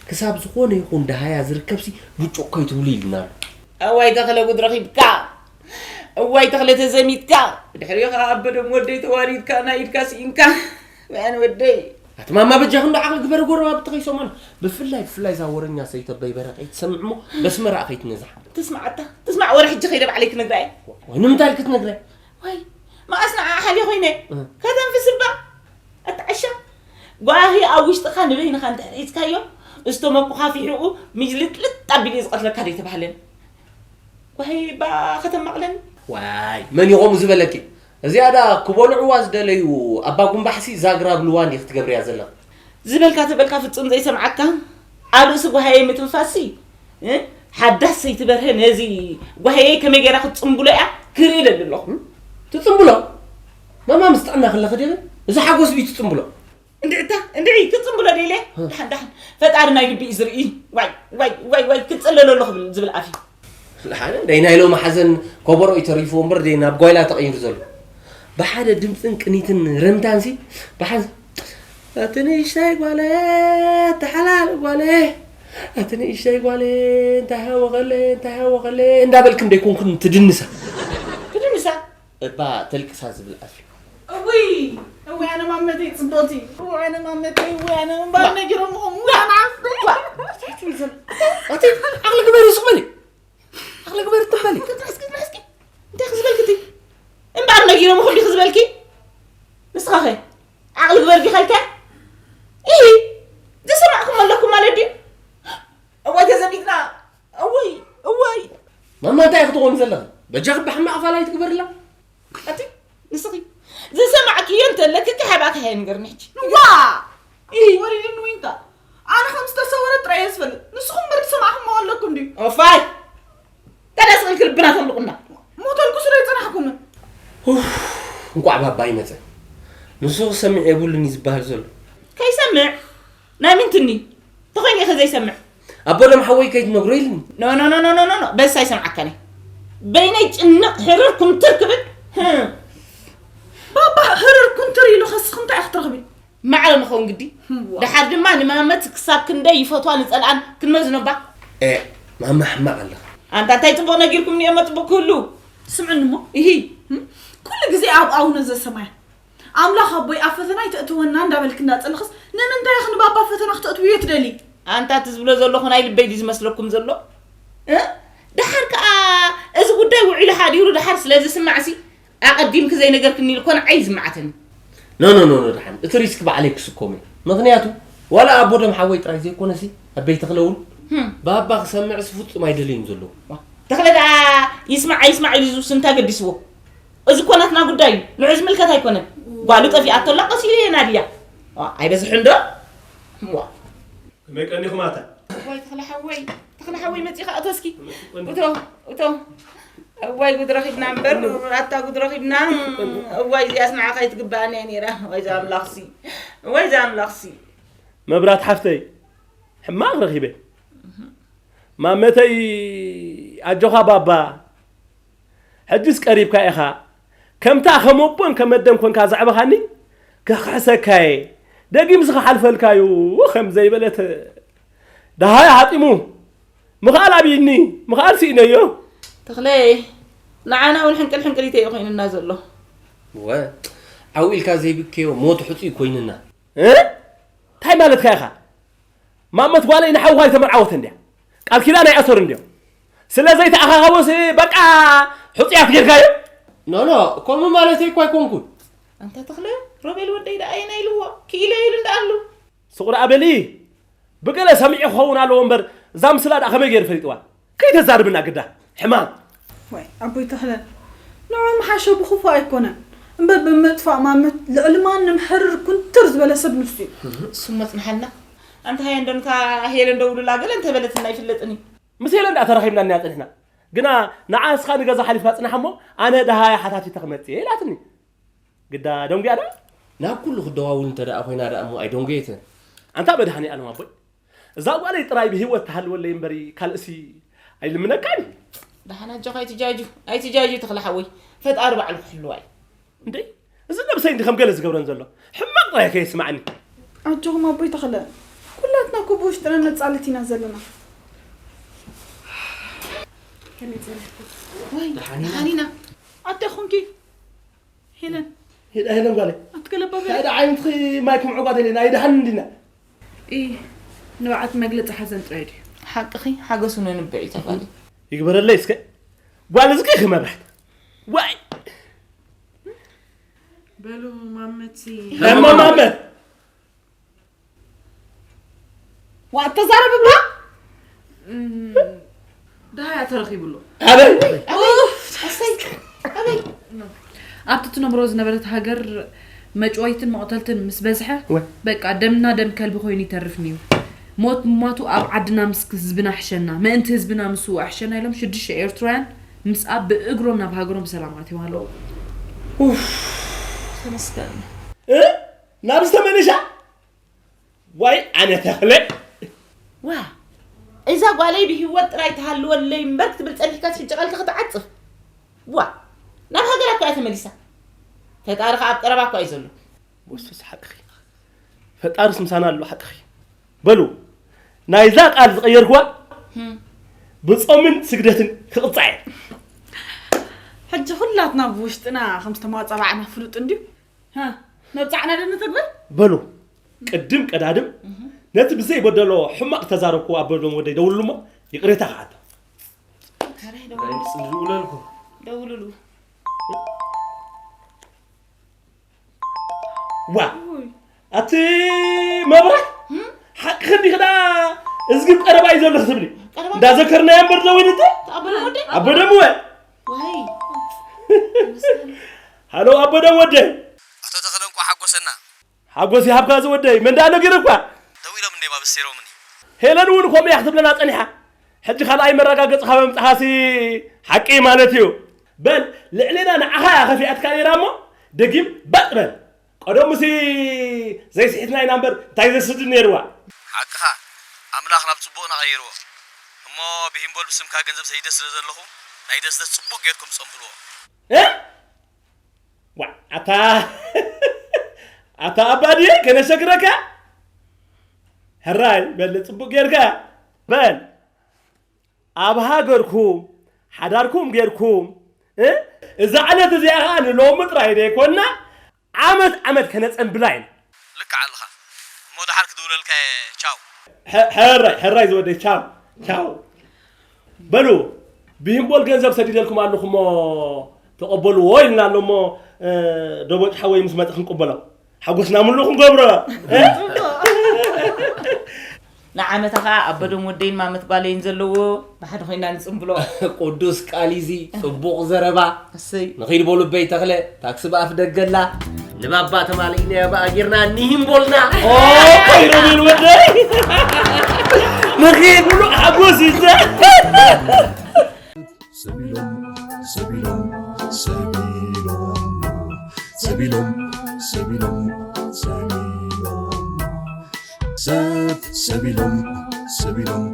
ክሳብ ዝኾነ ይኹን ደሃያ ዝርከብሲ ብጭው ከይትብሉ ኢልና ኣሎ። እዋይ ተኽለ ጉድ ረኺብካ። እዋይ ተኽለ ተዘሚትካ። ብድሕሪኡ ኸዓ ኣቦ ዶ ወደይ ተዋሪድካ ናይ ኢድካ ስኢንካ። መን ወደይ። ኣቲ ማማ በጃኺ እንዶ ዓቕሊ ግበሪ ጎረባብቲ ከይሰምዑ። ብፍላይ ብፍላይ እዛ ወረኛ ሰይተበይ በረቐ ይትሰምዕ እሞ በስመራ ከይትነዝሓ። ትስማዕ ኣታ ትስማዕ ወረ ሕጂ ከይደ ባዕለይ ክነግራ እየ። ወይ ንምንታይ ኢልኪ ትነግረ? ወይ መኣስ ንዓ ሓልየ ኮይነ ከተንፍስ እባ። ኣታ ዕሻ ጓሂ ኣብ ውሽጥኻ ንበይንኻ እንድሕር ሒዝካዮ እስቶ መኩኻ ፊሕርኡ ሚጅልጥልጥ ኣቢሉ እዩ ዝቐትለካ ዶ ኣይተባህለን? ጓሂ እባ ከተማቕለኒ። ዋይ መን እዩ ከምኡ ዝበለኪ? እዚኣ ደኣ ክበልዕዋ ዝደለዩ ኣባ ጉምባሕሲ ዛግራ ብልዋ እንዲኺ ትገብርያ ዘለኺ። ዝበልካ ተበልካ ፍጹም ዘይሰምዓካ ኣብ ርእሲ ጓህየይ ምትንፋስሲ እ ሓዳስ ሰይቲ በርሀ ነዚ ጓህየይ ከመይ ገይራ ክትጽንብሎ እያ? ክርኢ ደሊ ኣለኹ። ትጽምብሎ? ማማ ምስ ጥዕና ከለኺ ደበ? እዚ ሓጎስ ብዩ ትጽምብሎ? እንድዕታ እንድዒ ክጽምብሎ ደለ? ደሓን ደሓን ፈጣሪ ናይ ልቢ እዩ ዝርኢ። ዋይ ዋይ ዋይ ዋይ ክጸለሎ ኣሎ ክብል ዝብል ኣፍ እዩ። ደሓን ደይ ናይ ሎሚ ሓዘን ኮበሮ እዩ ተሪፍዎ እምበር ደይ ናብ ጓይላ ተቐይሩ ዘሎ። ብሓደ ድምፅን ቅኒትን ረምታንሲ ብሓንስ ኣቲ ንእሽተይ ጓለ ተሓላል ጓለ ኣቲ ንእሽተይ ጓለ እንታይ ሃወኸለ እንታይ ሃወኸለ እንዳበልክን ደይኮንክን ትድንሳ። ትድንሳ? እባ ተልቅሳ ዝብል ኣፍ እዩ። እውይ እውይ ኣነ ማመተይ ፅብቕቲ እውይ ኣነ ማመተይ እውይ ኣነ እምበር ነጊሮምኹም እውይ ኣነ ዓፍተይ እንታይ ትብል ዘሎ ኣቲ ዓቕሊ ግበሪ ስቕ በሊ ዓቕሊ ግበሪ ትበሊ ጥራስኪ ጥራስኪ እንታይ ክዝበልክቲ እምበር ነጊሮምኹም ዲ ክዝበልኪ ንስኻኸ ዓቕሊ ግበሪ ዲኸልከ እሂ ዝሰማዕኩም ኣለኩም ማለት ድዩ እዋይ ተዘሚትና እውይ እውይ ማማ እንታይ ክትኾኑ ዘለኺ በጃኺ ብሕማቕ ፋላይ ትግበርላ ኣቲ ንስኺ ዝሰማዕክዮ እንተለኪ ክሕባኪ ሃየ ንገርኒ ሕጂ ዋ ኢሂ ወሪድኒ ዊንታ ኣነ ከም ዝተሰወረ ጥራይ እየ ዝፈልጥ ንስኹም እምበር ዝሰማዕኹሞ ኣለኩም ድዩ ኦፋይ ተደስቕልኪ ልብና ተልቁና ሞተልኩ ስለ ይጸናሕኩምን እንቋዕ ባባ ይመጸ ንሱ ክሰምዕ የብሉን እዩ ዝበሃል ዘሎ ከይሰምዕ ናይ ምንትኒ ተኾይኑ ኢኸ ዘይሰምዕ ኣቦ ደም ሓወይ ከይትነግሮ ኢልኒ ኖ ኖ ኖ ኖ ኖ ኖ በሳ ይሰምዓካኒ በይነይ ጭንቕ ሕርር ኩምትር ክብል ባባ ሕርር ኩምትር ኢሉ ኸስኽ እንታይ ክትረኽቢ ማዕረ ንኸውን ግዲ ደሓር ድማ ንማመት ክሳብ ክንደይ ይፈትዋ ንጸልኣን ክንመዝኖ እባ ማማ ሕማቕ ኣለኻ ኣንታ እንታይ ጽቡቕ ነጊርኩምኒ እሞ ጽቡቕ ክህሉ ስምዕኒ እሞ ይሂ ኩሉ ግዜ ኣብ ኣቡነ ዘሰማያ ኣምላኽ ኣቦይ ኣብ ፈተና ኣይተእትወና እንዳበልኪ እንዳጸለኽስ ንምንታይ ኢኺ ንባባ ኣብ ፈተና ክተእትውዮ ትደልዪ? ኣንታ እቲ ዝብሎ ዘለኹ ናይ ልበይ ድዩ ዝመስለኩም ዘሎ? እ? ደሓር ከኣ እዚ ጉዳይ ውዒሉ ሓዲሩ ደሓር ስለ ዝስማዕሲ ኣቐዲምኪ ዘይነገርክኒ ኢሉ እኮ ንዓይ እዩ ዝመዓተኒ። ኖ ኖ ኖ ኖ ደሓን እቲ ሪስክ ባዕለይ ክስከሞ እየ። ምኽንያቱ ዋላ ኣቦ ደም ሓወይ ጥራይ ዘይኮነሲ ኣበይ ተኽለ እውን ህም። ባባ ክሰምዕሲ ፍጹም ኣይደለዩን ዘለዉ። ተኽለ ደኣ ይስማዕ ኣይስማዕ ኢሉ ዝውስን እንታይ ገዲስዎ? እዚ እኮ ናትና ጉዳይ እዩ። ንዑ ዝምልከት ኣይኮነን። ጓሉ ጠፊኣቶ ኣላ፣ ቀስ ኢሉ የናድያ። ዋ፣ ኣይበዝሕን ዶ? ዋ። ከመይ ቀኒኹም ኣታ? ዋይ፣ ተኽለ ሓወይ፣ ተኽለ ሓወይ መጺኻ እቶ እስኪ። እቶ፣ እቶ። እዋይ ጉድ ረኺብና እምበር፣ ኣታ ጉድ ረኺብና። እዋይ፣ እዚኣስ ንዓኻ ኣይትግብኣኒ እያ ነይራ። ዋይ፣ እዛ ኣምላኽሲ። ዋይ፣ እዛ ኣምላኽሲ። መብራት ሓፍተይ፣ ሕማቕ ረኺበ። ማመተይ፣ ኣጆኻ ባባ። ሕጅስ ቀሪብካ ኢኻ። ከምታ ከም ኣቦን ከም ኣደን ኮንካ ዘዕበኻኒ፣ ከኽሕሰካየ። ደጊምሲ ክሓልፈልካዩ፣ ከም ዘይበለት። ደሃይ ሃጢሙ። ምኽኣል ኣብይኒ፣ ምኽኣል ስኢነዮ። ተኽለይ፣ ንዓና እውን ሕንቅል ሕንቅሊተይ እዩ ኮይኑና ዘሎ። እወ፣ ዓው ኢልካ ዘይብከዮ ሞት ሕጹይ ኮይኑና። እ? እንታይ ማለትካ ኢኻ? ማመት ጓለይ ንሓውኻ ኣይተመርዓወትን ድያ? ቃል ኪዳን ኣይኣሰሩን ድዮም? ስለ ዘይተኣኻኸቡሲ በቃ ሕጹያት ጌርካዮ? ኖ፣ ኖ፣ ከምኡ ማለተይ እኮ ኣይኮንኩን። ኣንታ ተኽለ፣ ሮቤል ወደይ ደኣ ኣየናይ ኢልዎ? ክኢለ ኢሉ እንዳ ኣሉ። ስቕ ደኣ በሊ። ብገለ ሰሚዑ ክኸውን ኣለዎ እምበር፣ እዛ ምስላ ደኣ ከመይ ገይሩ ፈሊጥዋ? ከይተዛርብና ግዳ፣ ሕማም። ዋይ፣ ኣቦይ ተኽለ፣ ንዑ ምሓሸ ብኽፉእ ኣይኮነን። እምበር ብምጥፋእ ማመት ልዕሊ ማንም ሕርር ኩንትር ዝበለ ሰብ ንሱ እዩ። እሱ መጽንሓልና። ኣንታ ሃየ እንዶ ነታ ሄለን ደውሉላ ገለ እንተበለትና ኣይፍለጥን እዩ። ምስ ሄለን ደኣ ተራኺብና እኒኣ ጸኒሕና። ግና ንዓ እስኻ ንገዛ ሓሊፍካ ጽናሕ እሞ፣ ኣነ ደሃያ ሓታቲተ ክመጽእ እየ ኢላትኒ። ግዳ ደንጉያ ዶ? ናብ ኩሉ ክደዋውል እንተ ደኣ ኮይና ደኣ እሞ ኣይደንጎየትን። ኣንታ መድሃኔ ኣለም ኣቦይ፣ እዛ ጓለይ ጥራይ ብህይወት ትሃልወለይ እምበሪ ካልእሲ ኣይልምነካን እዩ። ደሓን ኣጆኻ ኣይትጃጁ፣ ኣይትጃጁ ተኽለ ሓወይ፣ ፈጣሪ ባዕሉ ክሕልዋ እዩ። እንዴ፣ እዚ ነብሰይ እንዲ ከም ገለ ዝገብረን ዘሎ ሕማቕ ጥራይ ከየስማዕኒ። ኣጆኹም ኣቦይ ተኽለ፣ ኩላትና እኮ ብውሽጥና ነጻልት ኢና ዘለና። ከመይ ጸኒሕኩም? ወይ፣ ደሓን ኢና። ደሓን ኢና። ኣታ ኹንኪ? ሄለን። ሄ-፣ ሄለን ጓለይ። ኣትገለባበ። እንታይ ደኣ ዓይንትኺ ማይ ክምዕጓ ደሊና፣ ኣይደሓን እንዲና። ኢ፣ ንብዓት መግለጺ ሓዘን ጥራይ ድዩ? ሓቅኺ፣ ሓገሱ ነንብዕ እዩ ተባለ። ይግበረለይ እስከ። ጓል እዝጊ ኢኺ መብራህት። ዋይ! በሉ ማመቲ። እሞ ማመት። ዋ፣ ተዛረብ እባ። እም፣ ደሃያ ተረኺቡ ኣሎ። ኣበይ? ኡፍ፣ ኣሰይ፣ ኣበይ? ኣብቲ ትነብሮ ዝነበረት ሃገር መጭወይትን መቕተልትን ምስ በዝሐ፣ ወ- በቃ ደምና ደም ከልቢ ኮይኑ ይተርፍ ነይሩ። ሞት ምሟቱ ኣብ ዓድና ምስ ህዝብና ሕሸና፣ ምእንቲ ህዝብና ምስውእ ሕሸና ኢሎም ሽዱሽተ ኤርትራውያን ምስኣ ብእግሮም ናብ ሃገሮም ብሰላም ኣትዮም ኣለዉ። ተመስገን። ናብ ዝተመለሻ ዋይ ኣነ ተኽለ ዋ እዛ ጓለይ ብህይወት ጥራይ ትሃልወለይ እምበር ክትብል ጸኒሕካስ ሕጂ ቃልካ ክትዓጽፍ ዋ ናብ ሃገራ እኮ እያ ተመሊሳ ፈጣሪ ከኣ ኣብ ቀረባ እኮ እዩ ዘሎ ወስስ ሓቅኺ ፈጣርስ ምሳና ኣሎ ሓቅኺ በሉ ናይዛ ቃል ዝቐየርኩዋ ብጾምን ስግደትን ክቕጻ እየ ሕጂ ኩላትና ብውሽጥና ከም ዝተማጻባዕና ፍሉጥ እንድዩ መብጻዕና ዶ ንተግብር በሉ ቅድም ቀዳድም ነቲ ብዘይ በደሎ ሕማቕ ዝተዛረብኩ ኣበሎም ወደይ ደውልሉ እሞ ይቕሬታ ክሓቶ ዝውለልኩ ደውልሉ ዋ ኣቲ መብራት ሓቅኺ እንዲኺ ዳ እዝግብ ቀረባ እዩ ዘሎ ክትብሊ እንዳዘከርናዮ እምበር ደዊልቲ ኣቦ ደምወ ሃሎ ኣቦ ደም ወደይ ኣቶ ተኽለ እንኳ ሓጎሰና ሓጎስ ይሃብካ ዝወደይ መን ዳ ነጊሩኳ ደዊሎም እንዴ ማብሰሮምኒ ሄለን እውን ከምኡ እያ ክትብለና ፀኒሓ ሕጂ ካልኣይ መረጋገፂ ካብ ኣምፅኻሲ ሓቂ ማለት እዩ በል ልዕሌና ንዓኻ እያ ከፊኣትካ ነይራ እሞ ደጊም ባጥ በል ቀደሙሲ ዘይስሒትና ኢና እምበር እንታይ ዘስድድ ነይርዋ ሓቅኻ ኣምላኽ ናብ ፅቡቕና ቀይርዎ እሞ ብሂምቦል ብስምካ ገንዘብ ሰይደ ስለ ዘለኹ ናይ ደስደስ ፅቡቕ ጌርኩም ፀምብልዎ እ? ዋ ኣታ ኣታ ኣባ ድየ ከነሸግረካ ሕራይ በል ፅቡቅ ጌርካ በል ኣብ ሃገርኩም ሓዳርኩም ጌርኩም እ? እዛ ዕለት እዚኣ ከዓ ንሎሚ ጥራይ ዘይኮና ዓመት ዓመት ከነፀንብላ ኢና ልክዕ ኣለኻ እሞ ደሓር ክድውለልካ እየ ቻው ሕራይ ሕራይ ዝወደይ ቻው ቻው በሉ ብሂምቦል ገንዘብ ሰዲደልኩም ኣለኹ እሞ ተቐበልዎ ኢልና ኣሎ እሞ ደቦጭ ሓወይ ምስ መፀ ክንቅበሎ ሓጎስና ምሉ ክንገብሮ ንዓመታ ከዓ ኣበዶም ወደይን ማመት ጓለይን ዘለዎ ብሓደ ኮይና ንፅምብሎ ቅዱስ ቃል እዚ ፅቡቕ ዘረባ እሰይ ንኺድ በሉ በይ ተኽለ ታክሲ ብኣፍ ደገላ ንባባ ተማሊእናዮ ብኣጊርና ኒሂምቦልና ሮቤል ወደይ ንኺድ ሙሉእ ሓጎስ ይዘ ሰቢሎም ሰቢሎም ሰቢሎም ሰቢሎም ሰቢሎም ሰቢሎም ሰብ ሰቢሎም ሰቢሎም